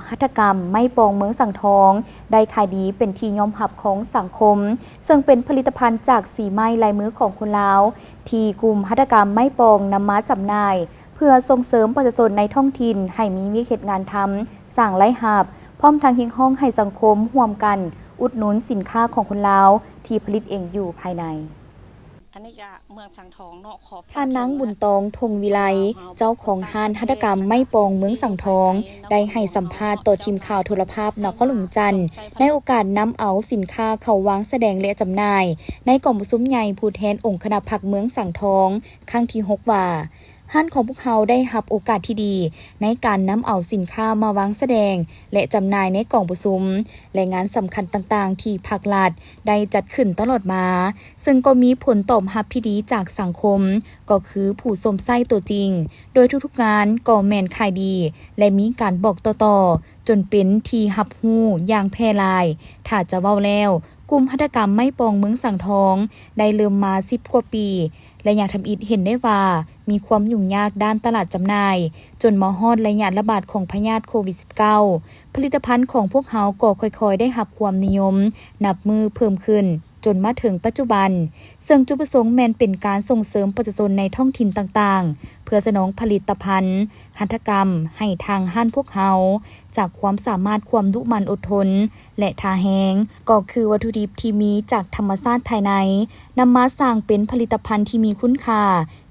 ຫັດຖະກຳໄມ້ປອງເມືອງສັງທອງ ໄດ້ຂາຍດີເປັນທີ່ຍອມຮັບຂອງສັງຄົມ, ເຊິ່ງເປັນຜະລິດຕະພັນຈາກສີໄມ້ລາຍມືຂອງຄົນລາວ ທີ່ກຸ່ມຫັດຖະກຳໄມ້ປອງນຳມາຈຳໜ່າຍ ເພື່ອສົ່ງເສີມປະຊາຊົນໃນທ້ອງຖິ່ນໃຫ້ມີວຽກເຮັດງານທຳ, ສ້າງລາຍຮັບ, ພ້ອມທັງຮຽກຮ້ອງໃຫ້ສັງຄົມຮ່ວມກັນອຸດໜູນສິນຄ້າຂອງຄົນລາວທີ່ຜະລິດເອງຢູ່ພາຍໃນ. ອັນນີ້ກະເມືອງສັງທອງເນາະ ຂອບ ທ່ານນາງບຸນຕອງ ທົ່ງວິໄລ ເຈົ້າຂອງຮ້ານຫັດຖະກຳໄມ້ປອງເມືອງສັງທອງ ໄດ້ໃຫ້ສຳພາດຕໍ່ທີມຂ່າວໂທລະພາບນະຄອນຫຼວງວຽງຈັນ ໃນໂອກາດນຳເອົາສິນຄ້າເຂົ້າວາງສະແດງ ແລະ ຈຳໜ່າຍໃນກອງປະຊຸມໃຫຍ່ຜູ້ແທນອົງຄະນະພັກເມືອງສັງທອງ ຄັ້ງທີຫົກ ວ່າ ຮ້ານຂອງພວກເຮົາໄດ້ຮັບໂອກາດທີ່ດີໃນການນຳເອົາສິນຄ້າມາວາງສະແດງ ແລະ ຈຳໜ່າຍໃນກອງປະຊຸມ ແລະ ງານສຳຄັນຕ່າງໆ ທີ່ພັກລັດໄດ້ຈັດຂຶ້ນຕະຫຼອດມາ, ເຊິ່ງກໍມີຜົນຕອບຮັບທີ່ດີຈາກສັງຄົມ, ກໍຄືຜູ້ຊົມໃຊ້ຕົວຈິງ, ໂດຍທຸກໆງານກໍແມ່ນຂາຍດີ ແລະ ມີການບອກຕໍ່ໆ ຈົນເປັນທີ່ຮັບຮູ້ຢ່າງແຜ່ຫຼາຍ. ຖ້າຈະເວົ້າແລ້ວ, ກຸ່ມຫັດຖະກຳໄມ້ປອງເມືອງສັງທອງ ໄດ້ເລີ່ມມາສິບກວ່າປີ ແລະ ຢ່າງທຳອິດເຫັນໄດ້ວ່າ ມີຄວາມຫຍຸ້ງຍາກດ້ານຕະຫຼາດຈຳໜ່າຍ, ຈົນມາຮອດໄລຍະລະບາດຂອງພະຍາດໂຄວິດສິບເກົ້າ ຜະລິດຕະພັນຂອງພວກເຮົາກໍຄ່ອຍໆໄດ້ຮັບຄວາມນິຍົມນັບມື້ເພີ່ມຂຶ້ນ ຈົນມາເຖິງປັດຈຸບັນ, ເຊິ່ງຈຸດປະສົງແມ່ນເປັນການສົ່ງເສີມປະຊາຊົນໃນທ້ອງຖິ່ນຕ່າງໆ ເພື່ອສະໜອງຜະລິດຕະພັນຫັດຖະກຳໃຫ້ທາງຮ້ານພວກເຮົາ ຈາກຄວາມສາມາດ, ຄວາມດຸໝັ່ນອົດທົນ ແລະ ທ່າແຮງ, ກໍຄືວັດຖຸດິບທີ່ມີຈາກທຳມະຊາດພາຍໃນ ນຳມາສ້າງເປັນຜະລິດຕະພັນທີ່ມີຄຸນຄ່າ,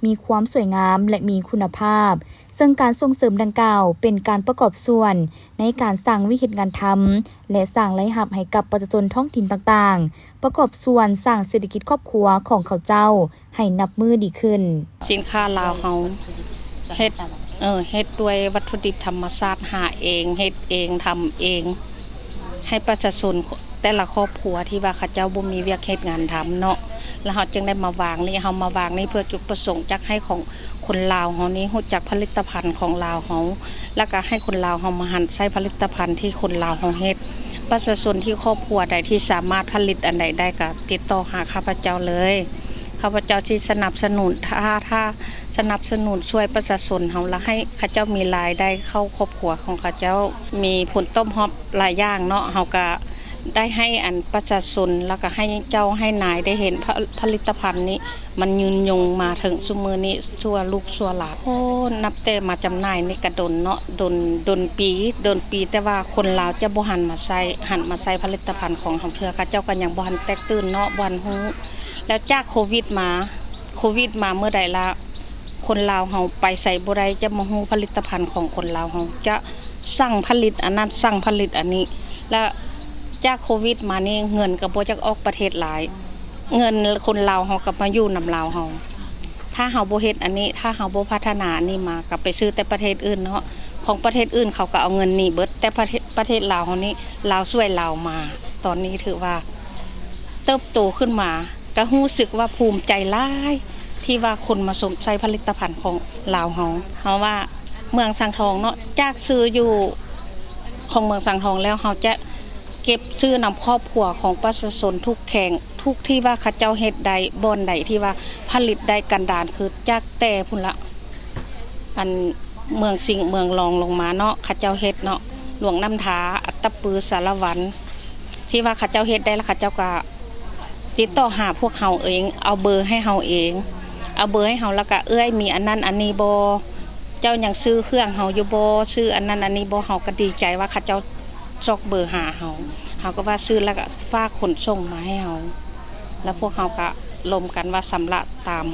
ມີຄວາມສວຍງາມ ແລະ ມີຄຸນນະພາບ, ເຊິ່ງການສົ່ງເສີມດັ່ງກ່າວເປັນການປະກອບສ່ວນໃນການສ້າງວຽກເຮັດງານທຳ ແລະ ສ້າງລາຍຮັບໃຫ້ກັບປະຊາຊົນທ້ອງຖິ່ນຕ່າງໆ, ປະກອບສ່ວນສ້າງເສດຖະກິດຄອບຄົວຂອງເຂົາເຈົ້າ ໃຫ້ນັບມື້ດີຂຶ້ນ. ສິນຄ້າລາວເຮົາເຮັດ ເອີ ເຮັດດ້ວຍວັດຖຸດິບທຳມະຊາດ ຫາເອງ ເຮັດເອງ ທຳເອງ ໃຫ້ປະຊາຊົນແຕ່ລະຄອບຄົວທີ່ວ່າເຂົາເຈົ້າບໍ່ມີວຽກເຮັດງານທຳເນາະ ແລ້ວເຮົາຈຶ່ງໄດ້ມາວາງນີ້ ເຮົາມາວາງນີ້ເພື່ອຈຸດປະສົງຢາກໃຫ້ຂອງຄົນລາວເຮົານີ້ຮູ້ຈັກຜະລິດຕະພັນຂອງລາວເຮົາ ແລ້ວກະໃຫ້ຄົນລາວເຮົາມາຫັນໃຊ້ຜະລິດຕະພັນທີ່ຄົນລາວເຮົາເຮັດ. ປະຊາຊົນທີ່ຄອບຄົວໃດທີ່ສາມາດຜະລິດອັນໃດໄດ້ກະຕິດຕໍ່ຫາຂ້າພະເຈົ້າເລີຍ. ຂ້າພະເຈົ້າຊິສະໜັບສະໜູນ ຖ້າ ຖ້າສະໜັບສະໜູນຊ່ວຍປະຊາຊົນເຮົາ ລະໃຫ້ເຂົາເຈົ້າມີລາຍໄດ້ເຂົ້າຄອບຄົວຂອງເຂົາເຈົ້າ ມີຜົນຕອບຮັບຫຼາຍຢ່າງເນາະ ເຮົາກະໄດ້ໃຫ້ອັນປະຊາຊົນ ລະກະໃຫ້ເຈົ້າໃຫ້ນາຍໄດ້ເຫັນຜະ ຜະລິດຕະພັນນີ້ ມັນຍືນຍົງມາເຖິງຊຸມື້ນີ້ຊົ່ວລູກຊົ່ວຫຼານ. ໂອ້ ນັບແຕ່ມາຈຳໜ່າຍນີ້ກະດົນເນາະ ດົນ ດົນປີ ດົນປີ ແຕ່ວ່າຄົນລາວຈະບໍ່ຫັນມາໃຊ້ ຫັນມາໃຊ້ຜະລິດຕະພັນຂອງເຮົາເທື່ອ ເຂົາເຈົ້າກະຍັງບໍ່ທັນແຕກຕື່ນເນາະ ບໍ່ທັນຮູ້. ແລ້ວຈາກໂຄວິດມາ ໂຄວິດມາເມື່ອໃດລະ ຄົນລາວເຮົາໄປໃສບໍ່ໄດ້ ຈະມາຮູ້ຜະລິດຕະພັນຂອງຄົນລາວເຮົາ ຈະສັ່ງຜະລິດອັນນັ້ນ ສັ່ງຜະລິດອັນນີ້ ລະຈາກໂຄວິດມານີ້ ເງິນກະບໍ່ຢາກອອກປະເທດຫຼາຍ ເງິນຄົນລາວເຮົາກະມາຢູ່ນຳລາວເຮົາ. ຖ້າເຮົາບໍ່ເຮັດອັນນີ້ ຖ້າເຮົາບໍ່ພັດທະນາອັນນີ້ມາ ກະໄປຊື້ແຕ່ປະເທດອື່ນເນາະ ຂອງປະເທດອື່ນເຂົາກະເອົາເງິນໜີເບິດ ແຕ່ປະເທດ ປະເທດລາວເຮົານີ້ ລາວຊ່ວຍລາວມາ ຕອນນີ້ຖືວ່າເຕີບໂຕຂຶ້ນມາ ກະຮູ້ສຶກວ່າພູມໃຈຫຼາຍ ທີ່ວ່າຄົນມາຊົມໃຊ້ຜະລິດຕະພັນຂອງລາວເຮົາ. ເຮົາວ່າເມືອງສັງທອງເນາະ ຈາກຊື່ຢູ່ຂອງເມືອງສັງທອງແລ້ວ ເຮົາຈະເກັບຊື່ນຳຄອບຄົວຂອງປະຊາຊົນທຸກແຂວງ ທຸກທີ່ວ່າເຂົາເຈົ້າເຮັດໄດ້ ບ່ອນໃດທີ່ວ່າຜະລິດໄດ້ກັນດານ ຄືຈາກແຕ່ພຸ້ນລະ ອັນເມືອງສິງ ເມືອງລອງລົງມາເນາະ ເຂົາເຈົ້າເຮັດເນາະ ຫຼວງນ້ຳທາ ອັດຕະປື ສາລະວັນ ທີ່ວ່າເຂົາເຈົ້າເຮັດໄດ້ລະ ເຂົາເຈົ້າກະຕິດຕໍ່ຫາພວກເຮົາເອງ ເອົາເບີໃຫ້ເຮົາເອງ ເອົາເບີໃຫ້ເຮົາ ລະກະ ເອື້ອຍ ມີອັນນັ້ນອັນນີ້ບໍ່? ເຈົ້າຍັງຊື້ເຄື່ອງເຮົາຢູ່ບໍ່? ຊື້ອັນນັ້ນອັນນີ້ບໍ່? ເຮົາກະດີໃຈວ່າເຂົາເຈົ້າຊອກເບີຫາເຮົາ ເຮົາກະວ່າຊື້ ລະກະຝາກຂົນສົ່ງມາໃຫ້ເຮົາ ລະພວກເຮົາກະລົມກັນວ່າຊຳລະຕາມ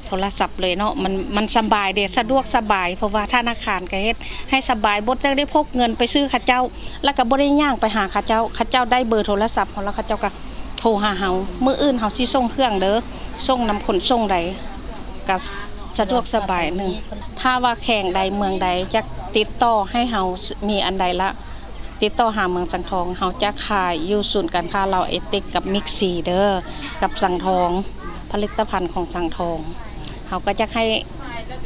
ໂທລະສັບເລີຍເນາະ ມັນ ມັນສະບາຍເດ ສະດວກສະບາຍ ເພາະວ່າທະນາຄານກະເຮັດໃຫ້ສະບາຍ ບໍ່ຕ້ອງໄດ້ພົກເງິນໄປຊື້ເຂົາເຈົ້າ ລະກະບໍ່ໄດ້ຍ່າງໄປຫາເຂົາເຈົ້າ ເຂົາເຈົ້າໄດ້ເບີໂທລະສັບເຮົາລະ ເຂົາເຈົ້າກະໂທຫາເຮົາ ມື້ອື່ນເຮົາຊິສົ່ງເຄື່ອງເດີ ສົ່ງນຳຂົນສົ່ງໃດ ກະສະດວກສະບາຍໜຶ່ງ. ຖ້າວ່າແຂວງໃດເມືອງໃດຢາກຕິດຕໍ່ໃຫ້ເຮົາມີອັນໃດລະ ຕິດຕໍ່ຫາເມືອງສັງທອງ ເຮົາຈະຂາຍຢູ່ສູນການຄ້າລາວເອເຕັກກັບມິກຊີເດີ ກັບສັງທອງ ຜະລິດຕະພັນຂອງສັງທອງ ເຮົາກະຢາກໃຫ້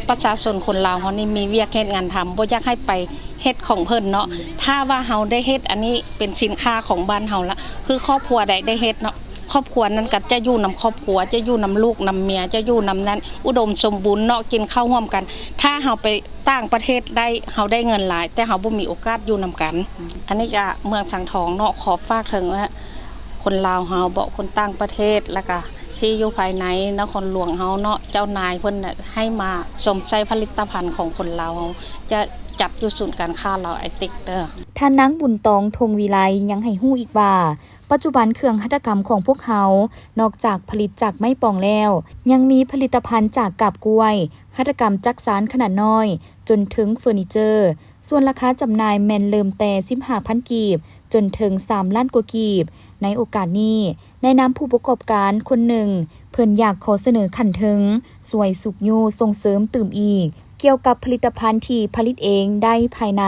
ປະຊາຊົນຄົນລາວເຮົານີ້ມີວຽກເຮັດງານທຳ ບໍ່ຢາກໃຫ້ໄປເຮັດຂອງເພິ່ນເນາະ ຖ້າວ່າເຮົາໄດ້ເຮັດອັນນີ້ເປັນສິນຄ້າຂອງບ້ານເຮົາລະ ຄືຄອບຄົວໃດໄດ້ເຮັດເນາະ ຄອບຄົວນັ້ນກໍຈະຢູ່ນຳຄອບຄົວ ຈະຢູ່ນຳລູກນຳເມຍ ຈະຢູ່ນຳນັ້ນ ອຸດົມສົມບູນເນາະ ກິນເຂົ້າຮ່ວມກັນ. ຖ້າເຮົາໄປຕ່າງປະເທດໄດ້ ເຮົາໄດ້ເງິນຫຼາຍ ແຕ່ເຮົາບໍ່ມີໂອກາດຢູ່ນຳກັນ. ອັນນີ້ກໍເມືອງສັງທອງເນາະ ຂໍຝາກເຖິງ ເອີ ຄົນລາວເຮົາເບາະ ຄົນຕ່າງປະເທດ ແລ້ວກໍທີ່ຢູ່ພາຍໃນນະຄອນຫຼວງເຮົາເນາະ ເຈົ້ານາຍເພິ່ນນະ ໃຫ້ມາຊົມໃຊ້ຜະລິດຕະພັນຂອງຄົນລາວເຮົາ ຈະຈັດຢູ່ສູນການຄ້າລາວໄອເຕັກເດີ. ທ່ານນາງ ບຸນຕອງ ທົງວິໄລ ຍັງໃຫ້ຮູ້ອີກວ່າ ປັດຈຸບັນເຄື່ອງຫັດຖະກຳຂອງພວກເຮົາ ນອກຈາກຜະລິດຈາກໄມ້ປອງແລ້ວ ຍັງມີຜະລິດຕະພັນຈາກກາບກ້ວຍ, ຫັດຖະກຳຈັກສານຂະໜາດນ້ອຍ ຈົນເຖິງເຟີນີເຈີ. ສ່ວນລາຄາຈຳໜ່າຍແມ່ນເລີ່ມແຕ່ສິບຫ້າພັນກີບ ຈົນເຖິງສາມລ້ານກວ່າກີບ. ໃນໂອກາດນີ້ ໃນນາມຜູ້ປະກອບການຄົນໜຶ່ງ ເພິ່ນຢາກຂໍສະເໜີຂັ້ນເທິງ ຊ່ວຍຊຸກຍູ້ສົ່ງເສີມຕື່ມອີກ ກ່ຽວກັບຜະລິດຕະພັນທີ່ຜະລິດເອງໄດ້ພາຍໃນ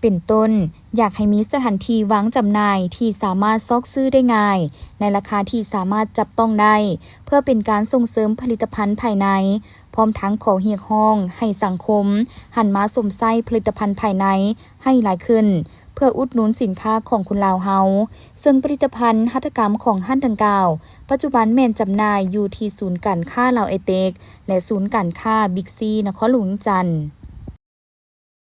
ເປັນຕົ້ນ ຢາກໃຫ້ມີສະຖານທີ່ວາງຈຳໜ່າຍທີ່ສາມາດຊອກຊື້ໄດ້ງ່າຍ ໃນລາຄາທີ່ສາມາດຈັບຕ້ອງໄດ້ ເພື່ອເປັນການສົ່ງເສີມຜະລິດຕະພັນພາຍໃນ, ພ້ອມທັງຂໍຮຽກຮ້ອງໃຫ້ສັງຄົມຫັນມາຊົມໃຊ້ຜະລິດຕະພັນພາຍໃນໃຫ້ຫຼາຍຂຶ້ນ ເພື່ອອຸດໜູນສິນຄ້າຂອງຄົນລາວເຮົາ. ເຊິ່ງຜະລິດຕະພັນຫັດຖະກຳຂອງຮ້ານດັ່ງກ່າວ ປັດຈຸບັນແມ່ນຈຳໜ່າຍຢູ່ທີ່ສູນການຄ້າລາວໄອເຕັກ ແລະ ສູນການຄ້າບິກຊີ ນະຄອນຫຼວງວຽງຈັນ.